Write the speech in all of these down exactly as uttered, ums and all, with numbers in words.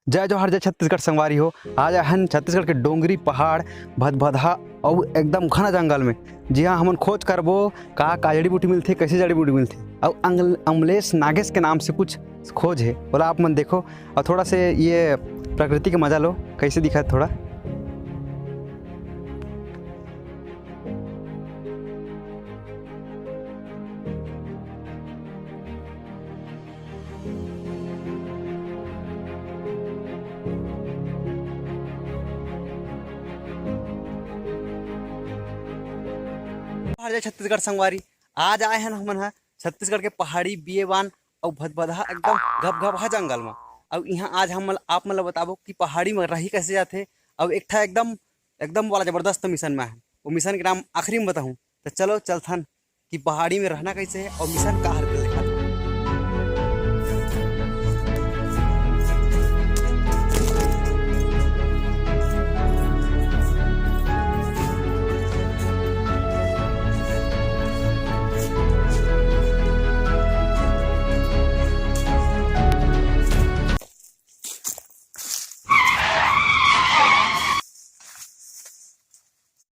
जय जोहार, जय छत्तीसगढ़ संगवारी हो। आज आहन छत्तीसगढ़ के डोंगरी पहाड़, भदभदहा अउ एकदम घना जंगल में, जिहां हमन खोज करबो का का जड़ी बूटी मिलथे, कइसे जड़ी बूटी मिलथे, अउ अंगल-, अमलेश नागेश के नाम से कुछ खोज हे, ओला आप मन देखो अउ थोड़ा से ये प्रकृति के मजा लो, कइसे दिखत थोड़ा। हर जय छत्तीसगढ़ संगवारी, आज आए हन हमन ह छत्तीसगढ़ के पहाड़ी बियेवान अउ भदभदहा एकदम घबघबहा जंगल म। अउ इहाँ आज हम आप मन ल बताबो कि पहाड़ी म रही कइसे जाथे। अउ एक ठा एकदम, एकदम वाला जबरदस्त मिशन म आहन, वो मिशन के नाम आखिरी म बताहूँ। त चलो चलथन कि पहाड़ी में रहना कइसे हे अउ मिशन का हर दिखा।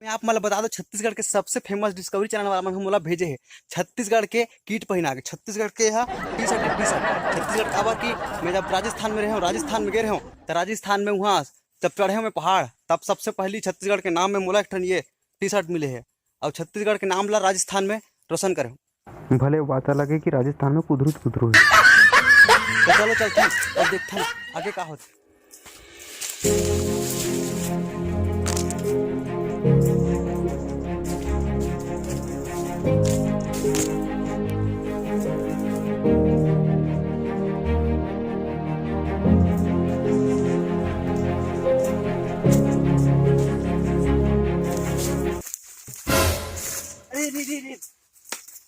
मैं आप मन ल बता दो, छत्तीसगढ़ के सबसे फेमस डिस्कवरी चैनल वाला मन ह मोला भेजे हे छत्तीसगढ़ के किट पहिना के। छत्तीसगढ़ के ह T shirt, T shirt Chhattisgarh. काबर कि मैं जब राजस्थान में रहे हूँ, राजस्थान में गए रहे हूँ, तो राजस्थान में वहाँ जब चढ़े हूँ मैं पहाड़, तब सबसे पहली छत्तीसगढ़ के नाम में मोला एक ठन ये टी शर्ट मिले हे। और छत्तीसगढ़ के नाम ला राजस्थान में रोशन करे हूँ। भले वाता लगे कि राजस्थान में कुदरू त कुदरू हे। तो चलो चलथन, अब देखथन आगे का होथे। अरे, रे, रे, रे।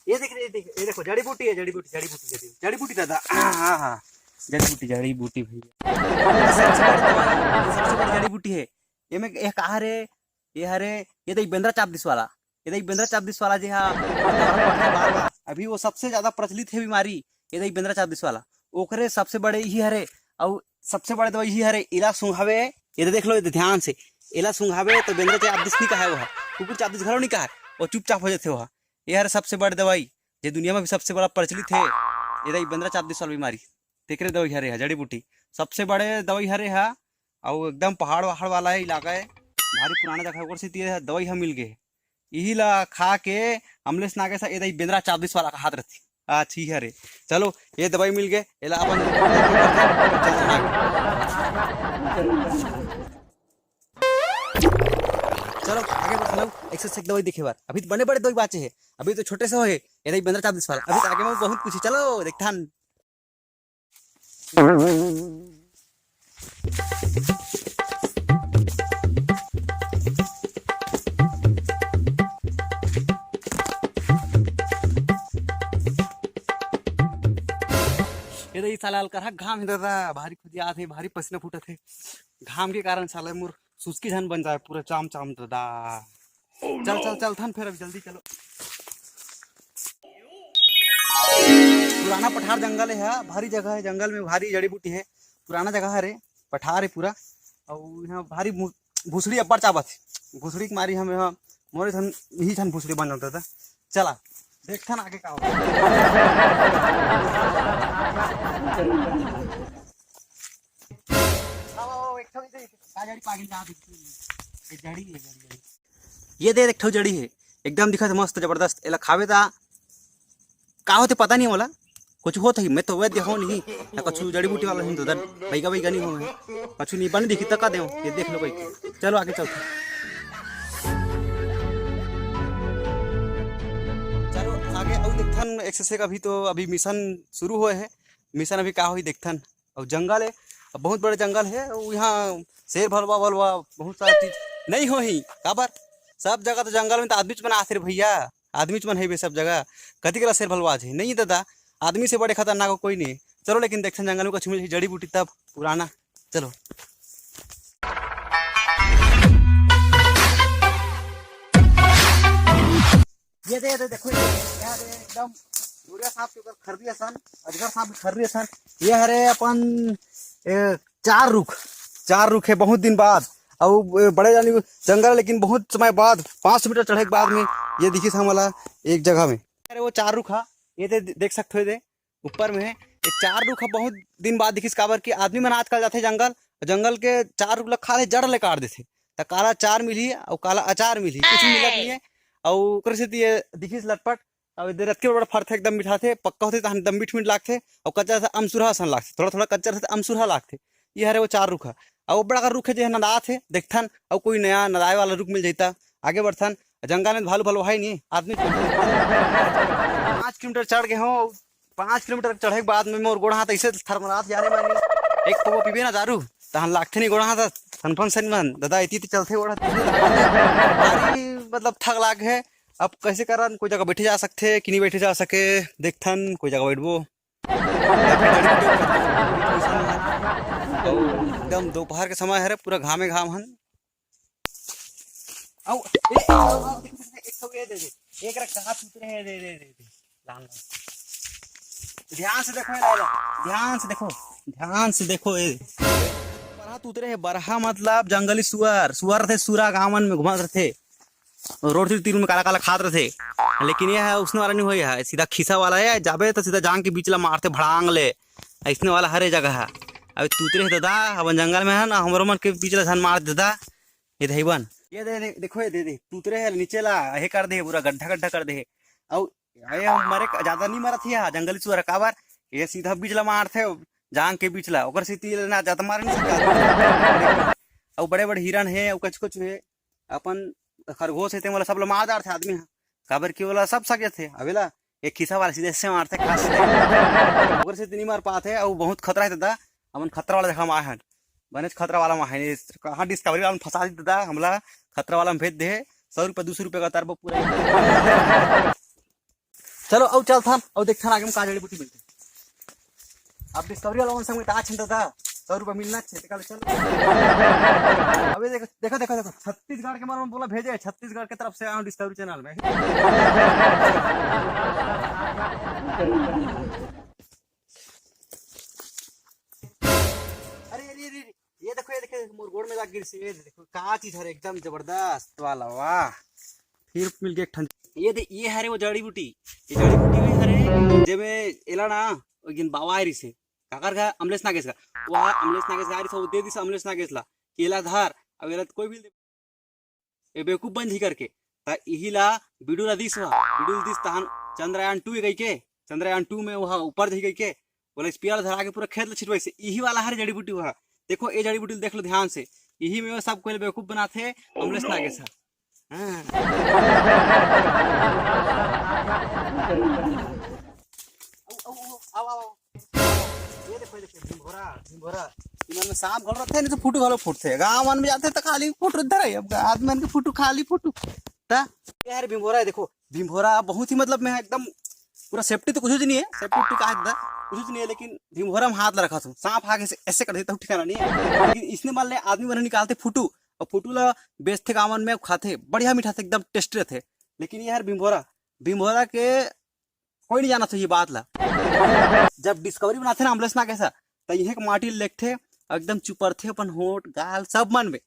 ये देख, ये देख, ये देखो, जड़ी बूटी है, जड़ी बूटी, जड़ी बूटी, जड़ी, जड़ी बूटी दादा। हाँ, हाँ, हाँ। जड़ी बूटी, जड़ी बूटी भैया। सबसे बड़ी दवाई, सबसे बड़ी जड़ी बूटी है। ये में, ये कहा रे, ये हरे, ये देख बेंद्रा चाप दिस वाला, ये देख बेंद्रा चाप दिस वाला जे हा, बार, बार, बार। अभी वो सबसे ज्यादा प्रचलित है बीमारी, ये देख बेंद्रा चाप दिस वाला, ओकरे सबसे बड़े ही हरे, और सबसे बड़े दवाई ही हरे, इला सूंघावे, ये दे देख लो, ये दे ध्यान से, इला सूंघावे तो बेंद्रा चाप दिस नहीं कहा वो है, कुकुर चाप दिस घलो नहीं कहा, वो चुपचाप हो जाते हो। ये हरे सबसे बड़े दवाई, जे दुनिया में भी सबसे बड़ा प्रचलित है, ये देख बेंद्रा चाप दिस वाला बीमारी। तेकरे दवाई हरे हा, जड़ी बूटी। सबसे बड़े दवाई हरे हा, अउ एकदम पहाड़ वहाड़ वाला है इलाका है, भारी पुराना जगह है, ओकर सेती ये दवाई हा मिल गे। इही ला खा के अमलेश नागेश हा ए दई बेंद्रा चाप दिस वाला कहात रथे। अच्छा, ई हरे। चलो, ये दवाई मिल गे, एला अपन चलो, आगे बढ़ चलो, एक से एक दवाई देखे बार। अभी तो बने बड़े दवाई बाचे है, अभी तो छोटे से हो है, ये दई बेंद्रा चाप दिस वाला। अभी तो आगे में बहुत कुछ है, चलो, देखथन। ये दे, ई साला अलकरहा घाम हे दादा, भारी खुदियात हे, भारी पसीना फूटत हे। घाम के कारण साला मोर सुस्की झन बन जाए, पूरा चाम चाम दादा। चल, चल, चल, थन फेर अभी जल्दी चलो। पुराना पठार जंगल हे, भारी जगह हे, जंगल में भारी जड़ी बूटी हे, पुराना जगह हरे, पठार हे पूरा, अउ यहाँ भारी मु-, भुसड़ी अब्बड़ चाबत हे, भुसड़ी के मारी हम यहाँ मोरे झन, यही झन भुसड़ी बन जाता था। चला, देखथन आगे का होता। आओ, आओ, एक ठो इधर, का जड़ी पागिल जात हे। ये जड़ी हे, जड़ी, जड़ी। ये दे, एक ठो जड़ी हे, एकदम दिखत हे मस्त जबरदस्त। एला खावे ता का होथे पता नहीं मोला, कुछ होत ही, मैं तो वैद्य हो नहीं, ना कुछ जड़ी बूटी वाला हूँ, तो दर बैगा बैगा नहीं हो, कुछ नहीं बन दिखी तका देव। ये देख लो भाई, चलो आगे चलते। चलो आगे अउ देखथन, एक से एक अभी तो अभी मिशन शुरू होए हे, मिशन अभी का होही देखथन। अउ जंगल हे, अब बहुत बड़े जंगल हे, अउ यहाँ शेर भलवा वलवा बहुत सारा चीज नहीं होही। काबर? सब जगह तो जंगल में तो आदमीच मन आथे रे भैया, आदमीच मन हे बे सब जगह। कति कला शेर भलवा आज हे? नहीं दादा, आदमी से बड़े खतरनाक कोई नहीं। चलो लेकिन देखथन जंगल में कुछ मिलही जड़ी बूटी तब पुराना। चलो। ये दे, ये दे, देखो, ये, ये दे, एकदम यूरिया सांप के ऊपर खर्री असन, अजगर सांप के खर्री असन। ये हरे अपन, ए, चार रुख, चार रुख हे बहुत दिन बाद, अउ बड़े जानी जंगल, लेकिन बहुत समय बाद, पाँच सौ मीटर चढ़े के बाद में ये दिखिस हमला एक जगह में। अरे वो चार रुख हा, ये दे, देख सकत हो, ये दे ऊपर में हे। ये चार रुख हा बहुत दिन बाद दिखिस, काबर कि आदमी मन आजकल जाथे जंगल, जंगल के चार रुख ला खा ले, जड़ ले काट देथे, त काला चार मिलही अउ काला अचार मिलही, कुछ मिलत नहीं है। अउ ओकर सेती ये दिखिस लटपट। अब एदे रतके बड़ फरथे, एकदम मिठाथे, पक्का होथे तहन एकदम मीठ मीठ लागथे, अउ कच्चा रथे अमसुरहा असन लागथे, थोड़ा थोड़ा कच्चा रथे अमसुरहा लागथे। ये हरे वो चार रुख हा। अउ बड़ा का रुख हे जे नदात हे, देखथन अउ कोई नया नदाए वाला रुख मिल जइता, आगे बढ़थन। जंगल में भालू भालू है नहीं, आदमी पाँच किलोमीटर चढ़ गए हो, पाँच किलोमीटर चढ़े के बाद में मोर गोड़ हाथ ऐसे थरमरात जाने मानी। एक पौवा पीबे ना दारू, तहन लागथे नहीं गोड़ हाथ, फन फन सन मन, दादा इति इति चलथे गोड़ हाथ। भारी मतलब थक लाग है। अब कैसे करन, कोई जगह बैठे जा सकथे कि नहीं बैठे जा सके, देखथन कोई जगह बैठबो। एकदम दोपहर के समय हरे, पूरा घामे घाम हन। अउ ए, ए, अउ, अउ, देख, देख, देख, एक ठो ये दे दे, एक रख कहाँ सूत रहे, दे दे दे दे। लाल, लाल। ध्यान से देखो, ये लाल, ध्यान से देखो, ध्यान से देखो, ए। बरहा तूतरे हे, बरहा मतलब जंगली सुअर, सुअर रथे, सुरा गांव मन में घुमत रथे, रोड तीर तीर में काला काला खात रथे। लेकिन ये है उसने वाला नहीं होई है, सीधा खिसा वाला है, जाबे तो सीधा जांग के बीच ला मारथे भड़ांग ले, ऐसने वाला हरे जगह है। अबे तूतरे हे दादा, अपन जंगल में है ना, हमरो मन के बीच ला झन मार दे दादा, ये दे बन। ये दे, दे, देखो, ये दे दे, तूतरे हे नीचे ला, हे कर दे, पूरा गड्ढा गड्ढा कर दे। अउ ये मरे क-, ज्यादा नहीं मरत हे, जंगली सुअर काबर, ये सीधा बीच ला मारथे, जांग के बीच ला, ओकर सेती ले ना ज्यादा मार नहीं सकता। अउ बड़े बड़े हिरण हे, अउ कछु कछु हे, अपन खरगोश हे, ते मोला सब ला मार डारथे आदमी ह, काबर कि ओला सब सक जथे। अबेला एक खिसा वाला सीधे से मारथे, खास से। ओकर सेती नहीं मार पाथे, अउ बहुत खतरा हे दादा, हमन खतरा वाला जगह में आए हन। बनेच खतरा वाला में है, कहाँ डिस्कवरी वाला में फंसा दी दादा, हमला खतरा वाला में भेज दे, सौ रुपया, दो सौ रुपया का तरबो पूरा। चलो, अउ चलथन, अउ देखथन आगे में का जड़ी बूटी मिलथे। अब डिस्कवरी वाला मन संग में ता छन दादा, सौ रुपया मिलना छे, तेकर ले चलो। अबे देखो, देखो, देखो, देखो, छत्तीसगढ़ के मन में बोला भेजे, छत्तीसगढ़ के तरफ से आऊँ डिस्कवरी चैनल में। अरे, अरे, अरे, अरे, ये देखो, ये देखो, मोर गोड़ में लाग गिर से, ये देखो, का चीज हरे, एकदम जबरदस्त वाला, वाह। फिर मिल गया एक ठन। ये दे, ये हरे वो जड़ी बूटी, ये जड़ी बूटी भी हरे, जेमे एला ना, ओ दिन बाबा आए रिसे, काकर का, अमलेश नागेश का, वो अमलेश नागेश का आए रिसे, वो दे दिस अमलेश नागेश ला, कि एला धर, अब एला कोई भी ये बेवकूफ बन जही करके, त इही ला बिडू ला दिस हुआ, बिडू ला दिस तहन चंद्रयान टू कहिके, चंद्रयान टू में वह ऊपर जही कहिके, बोला स्पीयर धरा के पूरा खेत ला छिटवाइस, इही वाला हरे जड़ी बूटी हुआ। देखो ये जड़ी बूटी देख लो ध्यान से, इही में वो सब कोई बेवकूफ बनाथे, अमलेश नागेश ह। हाँ। आओ, आओ, आओ, आओ, आओ। ये देखो, ये देखो, भिंभोरा, भिंभोरा। इमन में सांप घलो रथे, नहीं तो फुटू घलो फुटथे। गांव मन में जाथे तो खाली फुटू धरे। अब आदमी मन के फुटू, खाली फुटू। ता ये हरे भिंभोरा है, देखो, भिंभोरा बहुत ही मतलब में एकदम पूरा सेफ्टी तो कुछ नहीं है, सेफ्टी उफ्टी का है दादा, कुछ नहीं है, लेकिन भिंभोरा में हाथ ला रखा था, सांप आके ऐसे, ऐसे कर देता हूँ, ठिकाना नहीं है। लेकिन इसने मान ले आदमी मन निकालथे फुटू, अउ फुटू ला बेचथे गांव मन में, खाथे, बढ़िया मीठा थे, एकदम टेस्टी रथे। लेकिन ये हरे भिंभोरा, भिंभोरा के कोई नहीं जानत हो ये बात ला। जब डिस्कवरी बनाथे ना अमलेश नागेश ह, त इहे के माटी ल लेगथे, एकदम चुपरथे अपन होठ, गाल सब मन में।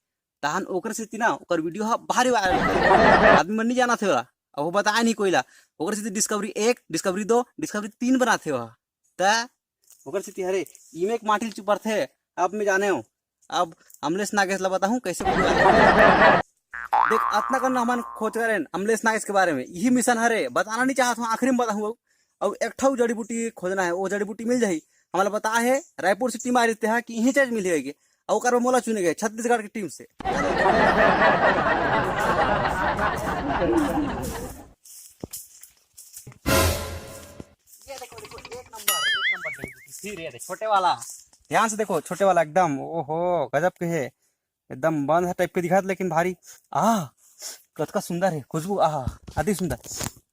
तहन ओकर सेती ना ओकर वीडियो ह भारी वायरल होथे। आदमी मन नहीं जानत हे ओला, अब वो बताए नहीं कोई ला। ओकर सेती डिस्कवरी एक, डिस्कवरी दो, डिस्कवरी तीन बनाथे ओहा। त ओकर सेती हरे, इमे के माटी ल चुपरथे। अब मैं जाने हूँ, अब अमलेश नागेश ला बताहूँ कैसे वीडियो बनाथे। देख, अतना कन हमन खोज करेन अमलेश नागेश के बारे में, यही मिशन हरे, बताना नहीं चाहत हूँ, आखिरी में बताहूँ। अउ एक ठो जड़ी बूटी खोजना है, वो जड़ी बूटी मिल जाही। हमला बताए हे, रायपुर से टीम आ रही है कि यही चीज मिल जाएगी, अउ ओकर में मोला चुने गए छत्तीसगढ़ की टीम से। ये देखो, देखो, एक नंबर, एक नंबर जड़ी बूटी। फिर ये देखो, छोटे वाला, ध्यान से देखो, छोटे वाला एकदम, ओहो, गजब के है, एकदम बंद है टाइप के दिखत, लेकिन भारी, आह, कतका सुंदर है, खुशबू, आह, अति सुंदर।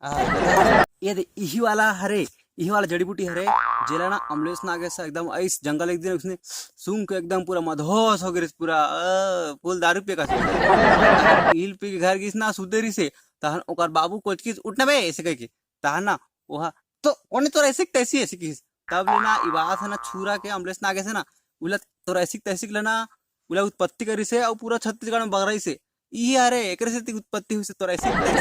आह, ये दे, इही वाला हरे, इही वाला जड़ी बूटी हरे, जेला ना अमलेश नागेश एकदम ऐस जंगल एक दिन उसने सूंघ के एकदम पूरा मदहोश हो गए, पूरा, अ, फुल दारू पिए का। हिल पी के घर गिस ना, सुते रहिस हे, तहन ओकर बाबू कोचकिस, "उठ ना बे," ऐसे कह के, तहन ना, ओहा, "तो कोने तोर ऐसे तैसी ऐसे किस?" तब ले ना, ई बात है ना, छुरा के अमलेश नागेश है ना, उला तोरासिक तहसीक लना, उला उत्पत्ति करिस हे अउ पूरा छत्तीसगढ़ में बगराइस हे। इही हरे, एकरे सेती उत्पत्ति होइस हे तोरासिक तहसीक।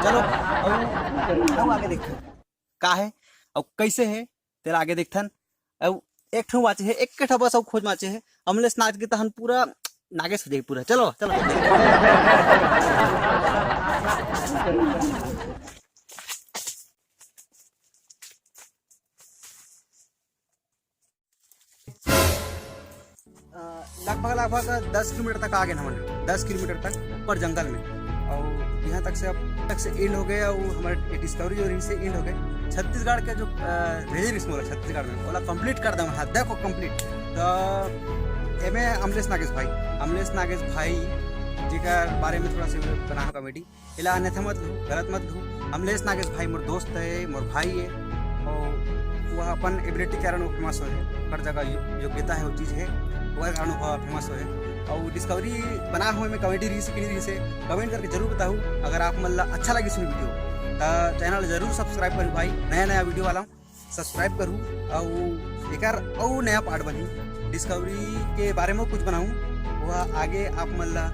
चलो, अउ, अउ आगे देखथन का हे अउ कइसे हे, तेला आगे देखथन। अउ एक ठो बाचे हे, एक ठो बस अउ खोज बाचे हे, अमलेश नागेश के तहन पूरा नागेश हो जाही पूरा। चलो, चलो। अ, लगभग, लगभग दस किलोमीटर तक आ गए हमन, दस किलोमीटर तक ऊपर जंगल में। अउ यहाँ तक से, अब तक से एंड हो गए, अउ हमारे डिस्कवरी और इनसे एंड हो गए। छत्तीसगढ़ के जो, अ, भेजे रिस मोला छत्तीसगढ़ में, ओला कंप्लीट कर दे, हाँ, देखो कंप्लीट। तो एमे अमलेश नागेश भाई, अमलेश नागेश भाई जी के बारे में थोड़ा सा बना कॉमेडी, एला अन्यथा मत लू, गलत मत लू। अमलेश नागेश भाई मोर दोस्त हे, मोर भाई हे, अउ वह अपन एबिलिटी के कारण वो फेमस होए हे, हर जगह यो-, योग्यता हे, वो चीज़ हे, ओकर कारण वह फेमस होए हे। अउ डिस्कवरी बना हुए में कॉमेडी रहिस हे कि नहीं रहिस हे, कमेंट करके जरूर बताहू। अगर आप मन ला अच्छा लगिस होही वीडियो, त चैनल जरूर सब्सक्राइब करू भाई, नया नया वीडियो वाला सब्सक्राइब करू। अउ एकर अउ नया पार्ट बनही, डिस्कवरी के बारे में कुछ बनाऊँ, वह आगे आप मन ला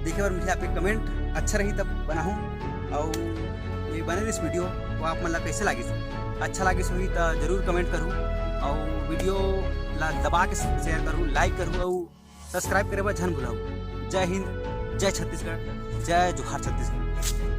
देखे बर मिलही। आपके कमेंट अच्छा रही तब बनाहूँ। अउ ये बने रहिस वीडियो, वो आप मन ला कैसे लागिस, अच्छा लागिस होही त जरूर कमेंट करू। अउ वीडियो ला दबा के शेयर करू, लाइक करू अउ सब्सक्राइब करे बर झन भुलाऊ। जय हिंद, जय छत्तीसगढ़, जय जोहार छत्तीसगढ़।